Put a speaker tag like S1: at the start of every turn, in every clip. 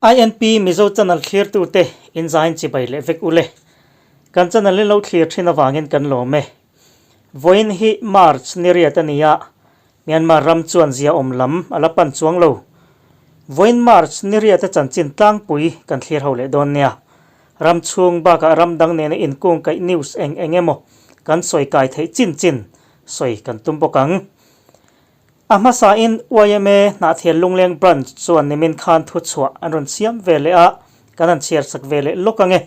S1: INP Mizo channel thlirtute inzain chibai leh vek ule. Kan channel in lo thlir thin avangin kan lawm e. Vawiin hi March ni riat a ni a, Myanmar ram chuan zia awm lam a la pan chuang lo. Vawiin March ni riata chanchin tlangpui kan thlir ho leh dawn nia. Ram chhung bakah ram dang nena inkungkaih news eng eng emaw kan sawi kai theih chin chin sawi kan tum bawk ang. A hmasain yma Hnahthial Lungleng Branch chuan nimin khan thuchhuah an rawn siam ve leh a, kan han chhiar sak ve leh lawk ang e.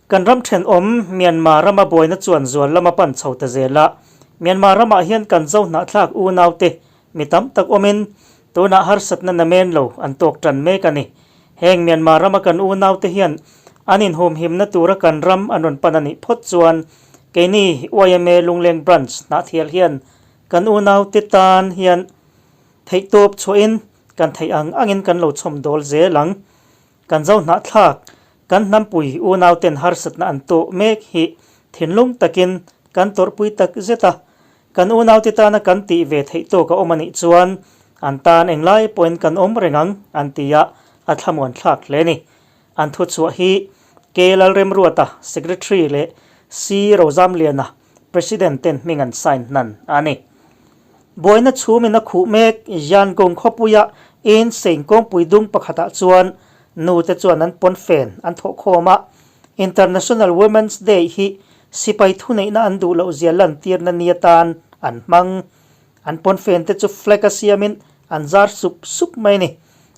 S1: Kan ram thenawm Myanmar rama buaina chuan zual lama pan chho ta zel a, Myanmar ramah hian kan zo hnahthlak unaute mi tam tak awmin tunah harsatna namen lo an tawk tan mek a ni. Heng Myanmar rama kan unaute hian an inhumhimna tura kan ram an rawn pan a nih phawt chuan keini yma Lungleng Branch Hnahthial hian Kan unaute tan hian theihtawp chhuahin kan theih ang angin kan lo chhawm dawl zel ang. Kan zo hnahthlak, kan hnampui unauten harsatna an tawh mek hi thinlung takin kan tawrhpui tak zet a. Kan unaute tana kan tih ve theih tawk a awm a nih chuan an tan englai pawhin kan awm reng ang an ti a, a thlamuan thlak hle a ni. An thuchhuah hi K Lalremruata, Secretary leh C Rozamliana, President ten hming an sign hnan a ni. Buaina chhumin a khuh mek Yangon khawpuia Insein kawngpui dung pakhatah chuan nu te chuan an pawnfen an thawh khawm a, International Women's Day hi sipai thuneihna an duh loh zia lantirna ni atan an hmang. An pawnfen te chu flag a siamin an zar sup sup mai a ni.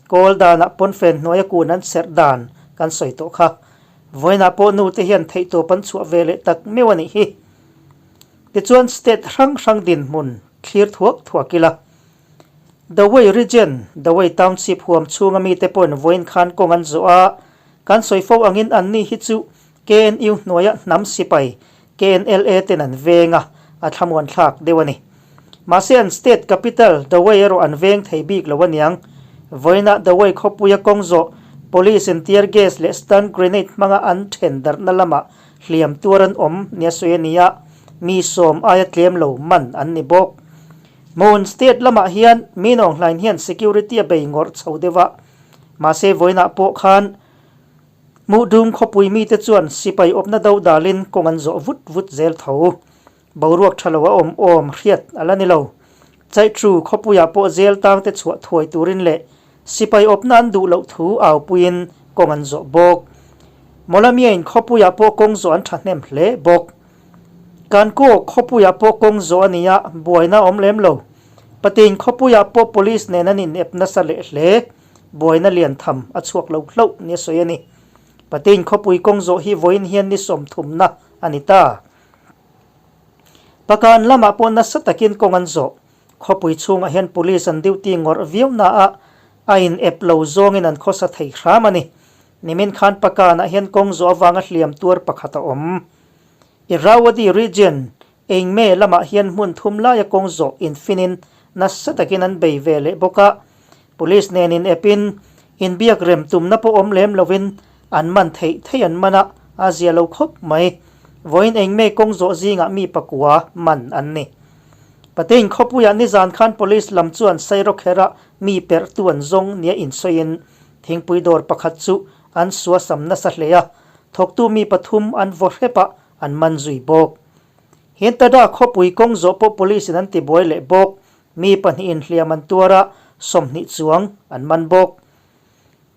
S1: Kawl danah pawnfen hnuaia kun an serh dan kan sawi tawh kha. Vawiinah pawh nu te hian theihtawp an chhuah ve leh tak meuh a nih hi. Tichuan state hrang hrang dinhmun thlir thuak thuak ila. Dawei Region, Dawei Township huam chhunga mite pawhin vawiin khan kawng an zawh a, kan sawi fo angin anni hi chu KNU hnuaia hnam sipai KNLA ten an veng a, a thlamuan thlak deuh a ni. Mahse an state capital Dawei erawh an veng thei bik lo aniang. Vawiinah Dawei khawpuia kawng zawh police in tear gas leh stun grenade hmanga an then darhna lamah hliam tuar an awm nia sawi a ni a, mi sawm aia tlem lo man an ni bawk. Mon state lamah hian Minawnghlain hian security a bei ngawrh chho deuh a, mahse vawiinah pawh khan Hmuhdum khawpui mite chuan sipai awpna do dalin kawng an zawh vut vut zel tho. Boruak tha lo a awm awm hriat a la ni lo. Chaihtru khawpuiah pawh zel tangte chhuah thuai turin leh sipai awpna an duh loh thu aupuiin kawng an zawh bawk. Mawlamiain khawpuiah pawh kawng zawh an thahnem hle bawk. Kankaw khawpuiah pawh kawng zawh a ni a, buaina a awm lem lo. Patein khawpuiah pawh police nen an inep nasa leh hle. Buaina lian tham a chhuak lo hlauh nia sawi a ni. Patein khawpui kawng zawh hi vawiin hian ni sawmthumna a ni ta. Pakan lamah pawh nasa takin kawng an zawh. Khawpui chhungah hian police an duty ngawrh viau na a, a in ep lo zawngin an khawsa thei hram a ni. Nimin khan Pakanah hian kawng zawh avanga hliam tuar pakhat a awm. Irrawaddy region Engme lamah hian hmun thum laia kawng zawh infinin nasa takin an bei ve leh bawk a, police nen in epin inbiak rem tumna pawh awm lem lovin an man theih theih an man a, a zia lo khawp mai. Vawiin engme kawng zawh zingah mi pakua man an ni. Patein khawpuiah nizan khan police lam chuan Sairawkherah mi perhtu an zawng nia insawiin thingpui dawr pakhat chu an suasam nasa hle a, thawktu mi pathum an vaw hrep a, an man zui bawk. Hintada khawpui kawng zawh pawh police in an tibuai leh bawk. Mi pahnihin hliam an tuar a, 20 chuang an man bawk.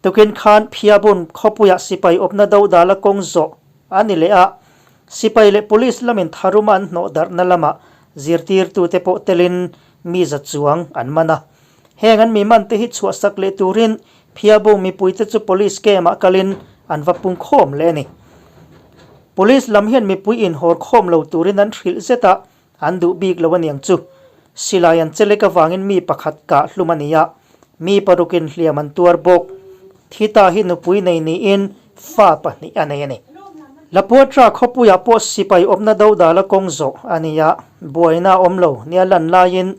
S1: Tukin khan Phiabun khawpuiah sipai awpna dodala kawng zawh a ni leh a, sipai leh police lamin tharuma an hnawh darhna lamah zirtirtute pawh telin mi za chuang an man a. Heng an mi man te hi chhuahsak leh turin Phiabung mipuite chu police camp-ah kalin an va pung khawm leh a ni. Police lam hian mipui inhawr khawm lo turin an hrilh zet a, an duh bik lo aniang chu. Silai an chelek avangin mi pakhat kah hlum a ni a, mi parukin hliam an tuar bawk. Thita hi nupui nei niin fa pahnih a nei a ni. Lapuatra khawpuiah pawh sipai awmna dodala kawng zawh a ni a, buaina a awm lo nia lan laiin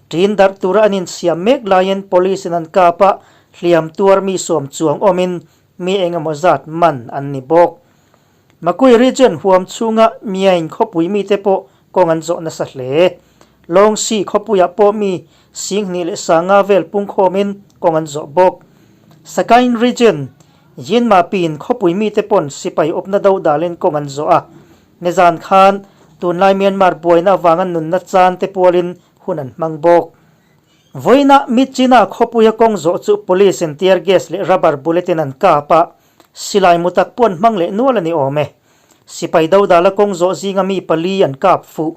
S1: Ṭin darh tura an insiam mek laiin police in an kap a, hliam tuar mi sawm chuang awmin mi engemaw zat man an ni bawk. Makui region huam chhunga Myain khawpui mite pawh kawng an zawh nasa hle. Lawngsi khawpuiah pawh mi 25,000 vel pungkhawmin kawng an zawh bawk. Sagaing Region, Yinmapin khawpui mite pawn sipai awpna do dalin kawng an zawh a. Nizan khan tunlai Myanmar buaina avanga nunna chan te pualin hun an hmang bawk. Vawiinah Myitkyina khawpuia kawng zawh chu police in tear gas leh rubber bullet in an kap a, silai mu tak pawh an hmang leh nual a ni awm e. Sipai dodala kawng zawh zinga mi pali an kap fuh.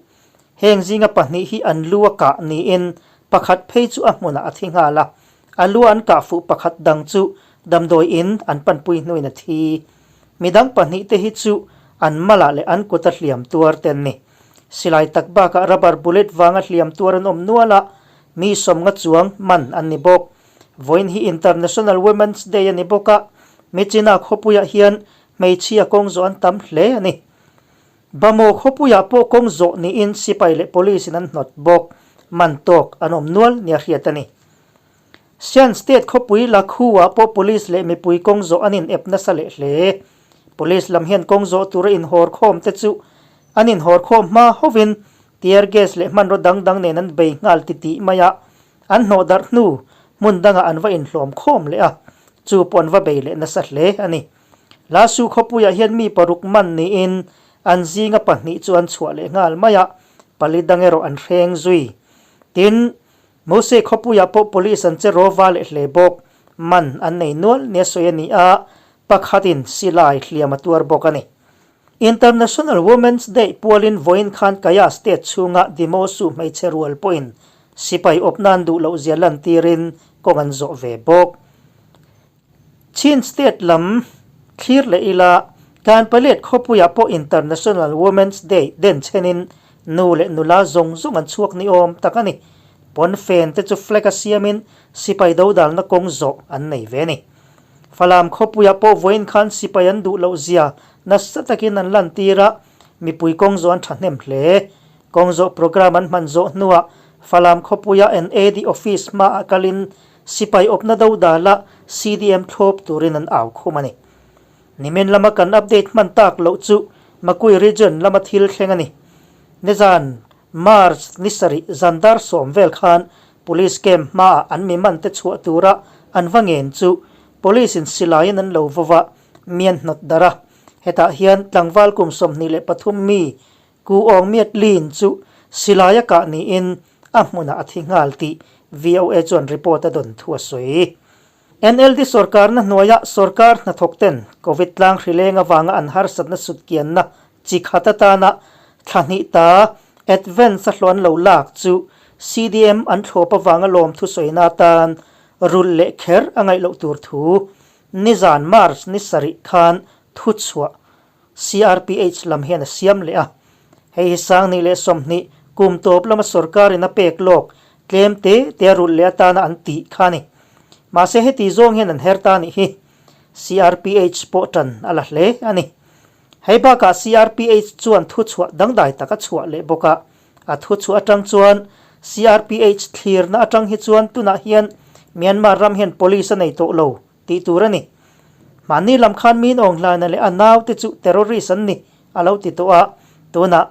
S1: Heng zinga pahnih hi an lu a kah niin pakhat phei chu a hmunah a thi nghal a, a lu an kah fuh pakhat dang chu damdawi in an panpui hnuin a thi. Midang pahnih te hi chu an malah leh an kuta hliam tuar te an ni. Silai tak bakah rubber bullet vanga hliam tuar an awm nual a, mi sawmnga chuang man an ni bawk. Vawiin hi International Women's Day a ni bawk a, Myitkyina khawpuiah hian hmeichhia kawng zawh an tam hle a ni. Bamaw khawpuiah pawh kawng zawh niin sipai leh police in an hnawt bawk. Man tawk an awm nual nia hriat a ni. Shan State khawpui Lakhu-ah pawh police leh mipui kawng zawh an inep nasa leh hle. Police lam hian kawng zawh tura inhawr khawm te chu an inhawr khawm hma hovin tear gas leh hmanraw dang dang nen an bei nghal titih mai a, an hnawh darh hnu hmun dangah an va inhlawm khawm leh a, chu pawh an va bei leh nasa hle a ni. Lasu khawpuiah hian mi paruk man niin an zinga pahnih chu an chhuah leh nghal mai a, pali dang erawh an hreng zui. Tin, Mose khawpuiah pawh police an che rawva leh hle bawk. Man an nei nual nia sawi a ni a, pakhatin silai hliam a tuar bawk a ni. International Women's Day pualin vawiin khan Kaya State chhunga Dimosu hmeichhe rual pawhin sipai awp nan duh loh zia lantirin kawng an zawh ve bawk. Chin State lam thlir leh ila, Kanpalet khawpuiah pawh International Women's Day den chhenin nu leh nula zawng zawng an chhuak ni awm tak a ni. Pawnfen te chu flag a siamin sipai dodalna kawng zawh an nei ve a ni. Falam khawpuiah pawh vawiin khan sipai an duh loh zia nasa takin an lantir a, mipui kawng zawh an thahnem hle. Kawng zawh programme an hman zawh hnuah Falam khawpuia NAD office hmaah kalin Sipai awpna dodala CDM thlawp turin an au khum a ni. Nimin lama kan update hman tak loh chu Makui region lama thil thleng a ni. Nizan March ni sarih zan dar sawm vel khan Police camp hmaah an mi man te chhuah tura an va ngen chu Police in silaiin an lo vawva mi an hnawt darh a. Hetah hian tlangval kum 23 mi Ku Aung Myat Lin chu silai a kah niin a hmunah a thi nghal tih VOA chuan report a dawn thu a sawi. NLD sorkarna hnuaia sorkar hnathawk ten Covid tlang hrileng avanga an harsatna sutkianna chi khat atana thla hnih ta advance a hlawh an lo lak chu CDM an thlawp avanga lawmthu sawina atan rulh leh kher a ngaih loh tur thu nizan March ni sarih khan thuchhuah CRPH lam hian a siam leh a. Hei hi Sangni leh 20 kum tawp lama sorkarin a pek lawk tlem te te a rulh leh atana an tih kha a ni. Mahse heti zawng hian an her ta a nih hi. CRPH pawh tan a la hle a ni. Hei bakah CRPH chuan thuchhuah dangdai tak a chhuah leh bawk a. A thuchhuah atang chuan CRPH thlirna atang hi chuan tunah hian Myanmar ram hian police a nei tawh lo tih tur a ni. Mahni lam khan min awng hlaina leh a naute chu terrorist an ni a lo ti tawh a, tunah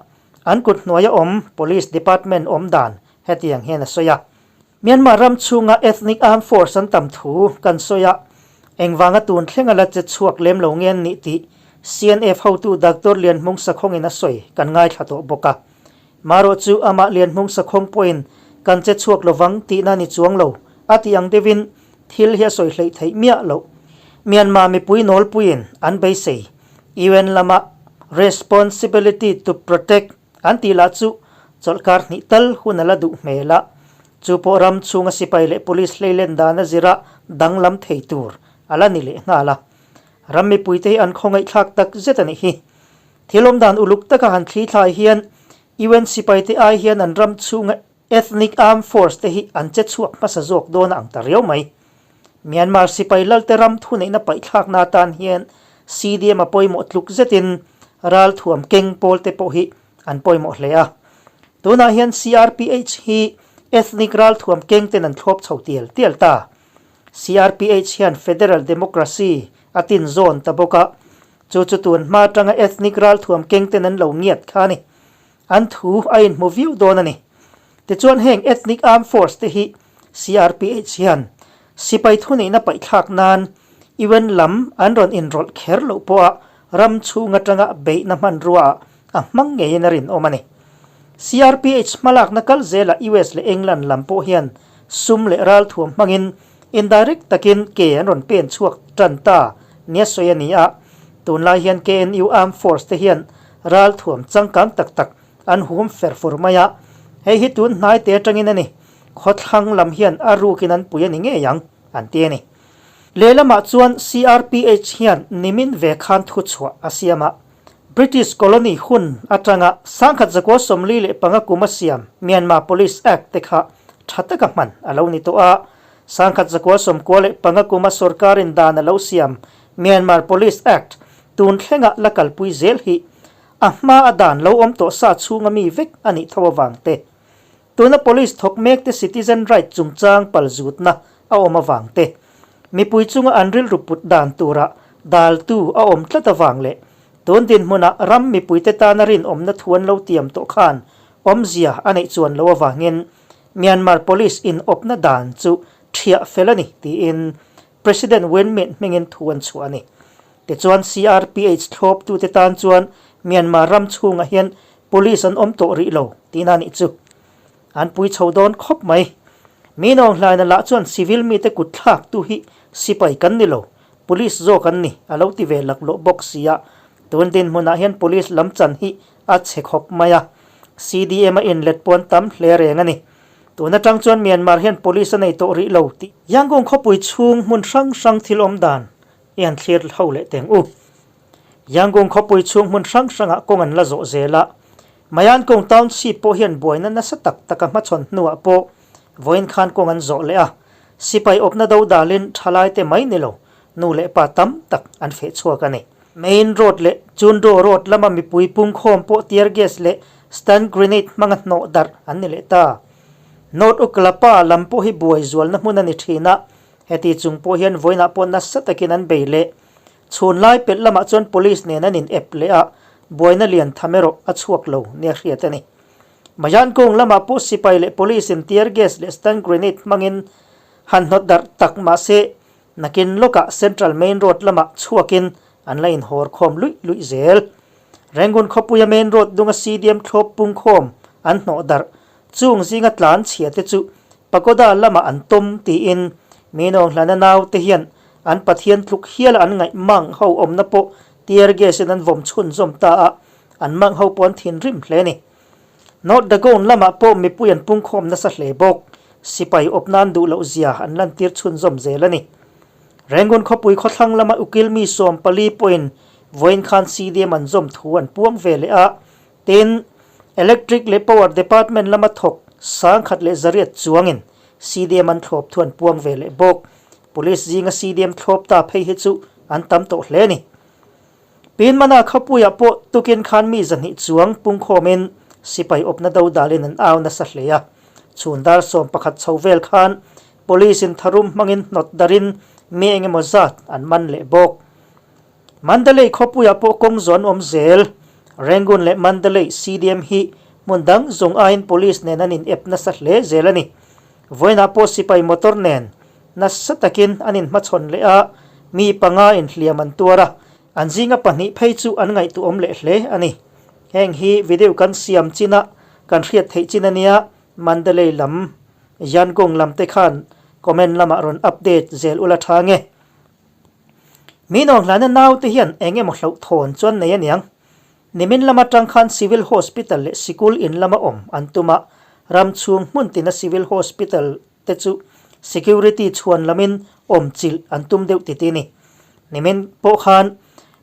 S1: an kut hnuaia awm Police Department awm dan hetiang hian a sawi a. Myanmar ram chhunga ethnic armed force an tam thu kan sawi a, engvanga tun thlenga la che chhuak lem lo nge an nih tih CNF hotu Doctor Lianhmung Sakhawngin a sawi kan ngaithla tawh bawk a. Marawh chu amah Lianhmung Sakhawng pawhin kan che chhuak lovang tihna ni chuang lo a tih ang deuhin Thil hi a sawi hleih theih miah loh. Myanmar mipui nawlpuiin an beisei. UN lama Responsibility to Protect an tih lah chu chawlhkar hnih tal hun a la duh hmel a. Chu pawh ram chhunga sipai leh police hleilen dan a zira danglam thei tur a la ni leh nghal a. Ram mipuite hi an khawngaihthlak tak zet a nih hi. Thil awmdan uluk taka han thli thlai hian UN sipaite ai hian an ram chhunga Ethnic Armed Force te hi an che chhuak hmasa zawk dawn a ang ta riau mai. Myanmar sipai lalte ram thuneihna paihthlakna atan hian CDM a pawimawh tluk zetin ralthuam keng pawl te pawh hi an pawimawh hle a. Tunah hian CRPH hi ethnic ralthuam keng ten an thlawp chho tial tial ta. CRPH hian federal democracy a tin zawn ta bawk a, chu chu tun hma atanga ethnic ralthuam keng ten an lo ngiat kha a ni. An thu a inhmu viau dawn a ni. Tichuan heng ethnic armed force te hi CRPH hian Sipai thuneihna paihthlak nan UN lam an rawn inrawlh kher loh pawha ram chhung atanga beihna hmanruaah a hmang ngeiin a rinawm a ni. CRPH hmalakna kal zelah US leh England lam pawh hian sum leh ralthuam hmangin indirect takin ke an rawn pen chhuak tan ta nia sawi a ni a. Tunlai hian KNU Armed Force te hian ralthuam changkang tak tak an hum fer fur mai a, hei hi tun hnai te atangin a ni. Khawthlang lam hian a rukin an pui a ni ngei ang, an ti a ni. Lehlamah chuan CRPH hian nimin ve khan thuchhuah a siam a. British colony hun atanga sangkhat zakua 45 kum a siam Myanmar Police Act te kha tha taka hman a lo ni tawh a. Sangkhat zakua 95 kuma sorkarin dan a lo siam Myanmar Police Act tun thlenga la kalpui zel hi a hma a dan lo awm tawh sa chhunga mi vek a nih tho avang te. Tuna police thawk mek te citizen right chungchang pal zutna a awm avang te, mipui chunga an rilru put dan tura daltu a awm tlat avang leh tun dinhmunah ram mipuite tana rinawmna thu an lo tiam tawh khan awmzia a neih chuan lo avangin Myanmar police inawpna dan chu thiah fel a ni tiin President Win Myint hmingin thu an chhuah a ni. Tichuan CRPH thlawptute tan chuan Myanmar ram chhungah hian Police an awm tawh rih lo tihna nih chu. An pui chho dawn khawp mai. Mi nawnhlaina lah chuan civil mite kut thlak tu hi sipai kan ni lo, police zawk an ni a lo ti ve laklawh bawk sia. Tun dinhmunah hian police lam chan hi a chhe khawp mai a. CDM a inlet pawn tam hle reng a ni. Tun atang chuan Myanmar hian police a nei tawh rih lo tih. Yangon khawpui chhung hmun hrang hrang thil awm dan i han thlir ho leh teng u. Yangon khawpui chhung hmun hrang hrangah kawng an la zawh zel a, Mayankong Township pawh hian buaina nasa tak taka hmachhawn hnuah pawh vawiin khan kawng an zawh leh a, sipai awpna do dalin thalaite mai ni lo nu leh pa tam tak an feh chhuak a ni. Main Road leh Chundo Road lama mipui pungkhawm pawh tear gas leh stun grenade hmanga hnawh darh an ni leh ta. North Uklapa lam pawh hi buai zualna hmun a ni thin a, heti chung pawh hian vawiinah pawh nasa takin an bei leh. Chhun lai pelh lamah chuan police nen an in ep leh a, buaina lian tham erawh a chhuak lo nia hriat a ni. Mayankung lamah pawh sipai leh police in tear gas leh stun grenade hmangin han hnawt darh tak mahse nakin lawkah Central Main Road lamah chhuakin an la inhawr khawm luih luih zel. Rangoon khawpuia Main Road dunga CDM thlawp pungkhawm an hnawh darh Chung zinga tlan chhia te chu pagoda lamah an tawm tiin mi nawnghlan a nau te hian an Pathian tluk hiala an ngaih mang ho awmna pawh tear gas in an vawm chhunzawm ta a, an mang ho pawh an thinrim hle a ni. North Dagon lamah pawh mipui an pungkhawm nasa hle bawk. Sipai awp nan duh loh zia an lantir chhunzawm zel a ni. Rangoon khawpui khawthlang lama ukil mi 14 pawhin vawiin khan CDM an zawm thu an puang ve leh a, Tin, Electric leh Power Department lama thawk 1100 chuangin CDM an thlawp thu an puang ve leh bawk. Police zinga CDM thlawp ta phei hi chu an tam tawh hle a ni. Pinmana khawpuiah pawh tukin khan mi 200 chuang pungkhawmin sipai awpna do dalin an au nasa hle a. Chhun dar 11 chho vel khan Police in tharum hmangin hnawt darin mi engemaw zat an man leh bawk. Mandalay khawpuiah pawh kawng zawn awm zel. Rangoon leh Mandalay CDM hi hmun dang zawng aiin police nen an in ep nasa hle zel a ni. Vawiinah pawh sipai motor nen nasa takin an inhmachhawn leh a, mi panga inhliam an tuar a, an zinga pahnih phei chu an ngaihtuahawm leh hle a ni. Heng hi video kan siam chin a, kan hriat theih chin a nia, Mandalay lam, Yangon lam te khan comment lamah rawn update zel ula tha nge. Mi nawnhlana naute hian eng emaw hlauhthawn chuan nei aniang. Nimin lam atang khan Civil Hospital leh sikul in lama awm an tum a, ram chhung hmun tina Civil Hospital te chu security chhuan lamin awm chilh an tum deuh titi a ni. Nimin pawh khan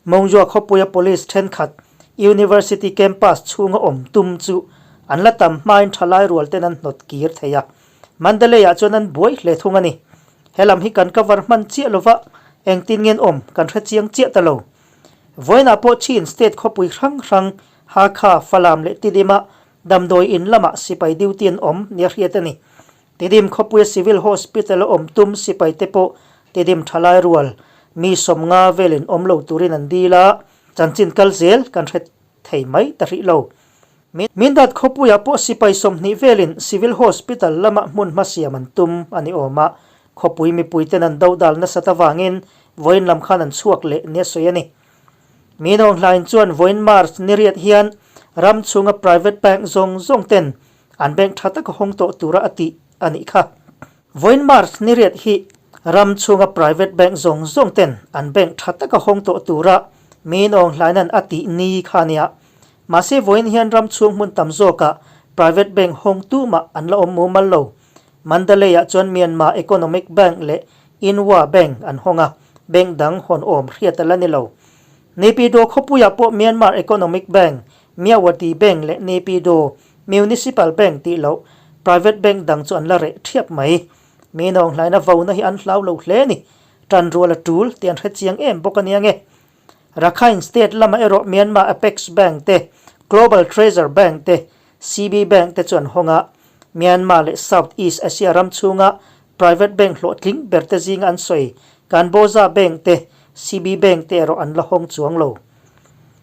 S1: Mawngzua khawpuia police thenkhat University campus chhunga awm tum chu an la tam hmain thalai rual ten an hnawt kir thei a, Mandalay-ah chuan an buai hle thung a ni. He lam hi kan cover hman chiah lova, engtin ngen awm kan hre chiang chiah ta lo. Vawiinah pawh Chin state khawpui hrang hrang, Hakha, Falam leh Tidima damdawi in lamah sipai duty an awm nia hriat a ni. Tidim khawpuia Civil Hospital a awm tum sipai te pawh Tidim thalai rual mi 50 velin awm lo turin an dil a, chanchin kal zel kan hre thei mai ta hrih lo. Mindat khawpuiah pawh sipai 20 velin Civil Hospital lamah hmun hma siam an tum a ni awm a. Khawpui mipuiten an dodal nasat avangin vawiin lam khan an chhuak leh nia sawi a ni. Min Aung Hlaing chuan vawiin March ni riat hian ram chhunga private bank zawng zawng ten an bank tha taka hawng tawh tura a tih a nih kha. Vawiin March ni riat hi ram chhunga private bank zawng zawng ten an bank tha taka hawng tawh tura Min Aung Hlaina'n a tih ni kha a nia. Mahse vawiin hian ram chhung hmun tam zawkah private bank hawng tumah an la awm mumal lo. Mandalay-ah chuan Myanmar Economic Bank leh Inwa Bank an hawng a, bank dang hawn awm hriat a la ni lo. Naypyidaw khawpuiah pawh Myanmar Economic Bank, Myawaddy Bank leh Naypyidaw Municipal Bank tih loh private bank dang chu an la reh thiap mai. Mi nawnghnaina vona hi an hlau lo hle a ni. Tanrual a tul tih an hre chiang em bawk a nia nge. Rakhine State lamah erawh Myanmar Apex Bank te, Global Treasure Bank te, CB Bank te chu an hawng a, Myanmar leh South East Asia ram chhunga private bank hlawhtling ber te zinga an sawi Kanbawza Bank te, CB Bank te erawh an la hawng chuang lo.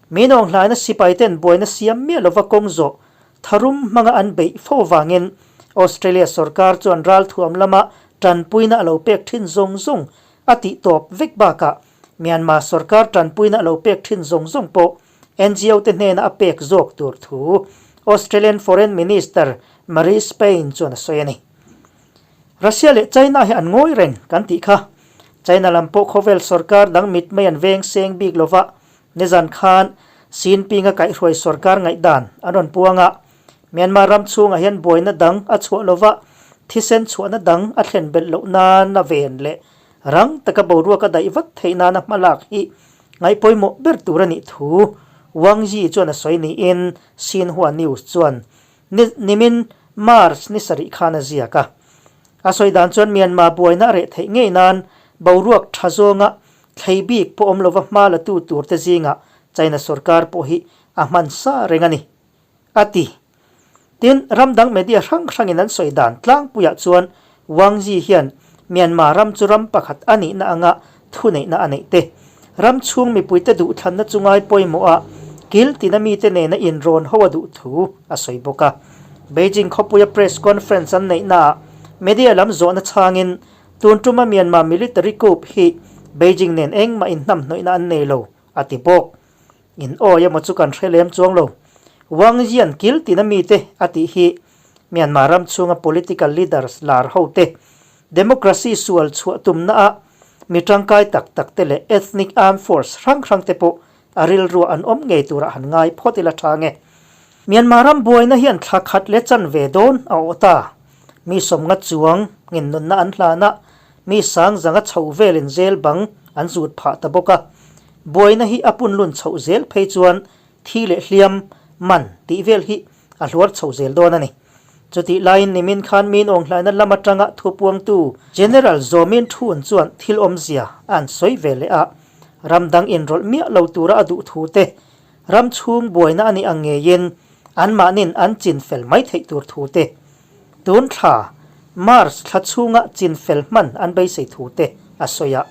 S1: Min awnghlaina sipai ten buaina siam miah lova kawng zawh tharum hmanga an beih fo avangin Australia sorkar chuan ralthuam lama tanpuina a lo pek thin zawng zawng a tih tawp vek bakah Myanmar sorkar tanpuina a lo pek thin zawng zawng pawh NGO te hnena a pek zawk tur thu Australian Foreign Minister Marise Payne chuan a sawi a ni. Russia leh China hi an ngawi reng kan tih kha. China lam pawh khawvel sorkar dang mit mai an veng seng bik lova, nizan khan Xi Jinping a kaihhruai sorkar ngaihdan an rawn puang a, Myanmar ram chhungah hian buaina dang a chhuah lova, thisen chhuahna dang a thlen belh loh nana ven leh Rang taka boruak a daih vat theih nana hmalak hi ngaih pawimawh ber tur a nih thu Wang Yi chuan a sawi niin Xinhua News chuan nimin March ni sarih khan a ziak a. A sawi dan chuan Myanmar buaina a reh theih ngei nan boruak tha zawnga thlei bik pawh awm lova hma la tu tur te zingah China sorkar pawh hi a hman sa reng a ni, a ti. Tin, ram dang media hrang hrangin an sawi dan tlangpuiah chuan Wang Yi hian Myanmar ram chu ram pakhat a nihna anga thuneihna a neih te, ram chhung mipuite duhthlanna chu ngai pawimawh a, kil tina mite nena inrawn ho a duh thu a sawi bawk a. Beijing khawpuia press conference an neihnaah media lam zawhna chhangin tun tuma Myanmar military coup hi Beijing nen engmah inhnamhnawihna an nei lo, a ti bawk. In awi emaw chu kan hre lem chuang lo. Wang Yian kil tina mite a tih hi Myanmar ram chhunga political leaders lar ho te, democracy sual chhuah tumna a mi tangkai tak tak te leh ethnic armed force hrang hrang te pawh a rilruah an awm ngei turah han ngai phawt ila tha nge. Myanmar ram buaina hian thla khat leh chan ve dawn a awh ta. Mi sawmnga chuang nginnunna an hlan a, mi sang zanga chho velin zel bang an zut phah ta bawk a. Buaina hi a punlun chhoh zel phei chuan thi leh hliam, man tih vel hi a hluar chho zel dawn a ni. Chutih laiin nimin khan min awnghlaina lam atanga thupuangtu General Zawmin Thun chuan thil awmzia a an sawi ve leh a, ram dang inrawlh miah lo tura a duh thu te, ram chhung buaina a nih ang ngeiin anmahnin an chin fel mai theih tur thu te, tun thla March thla chhunga chin fel hman an beisei thu te a sawi a.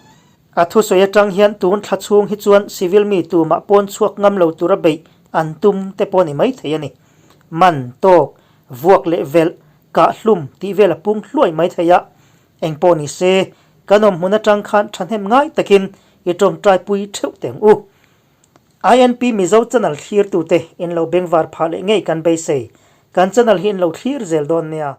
S1: A thusawi atang hian tun thla chhung hi chuan civil mi tumah pawn chhuak ngam lo tura beih an tum te pawh a ni maithei a ni. Man, tawk, vuak leh velh, kah hlum tih vel a pung hluai maithei a. Eng pawh ni se, kan awm hmun atang khan thahnem ngai takin i tawngtai pui theuh teh ang u. INP Mizo channel thlirtute in lo bengvar phah leh ngei kan beisei. Kan channel hi in lo thlir zel dawn nia.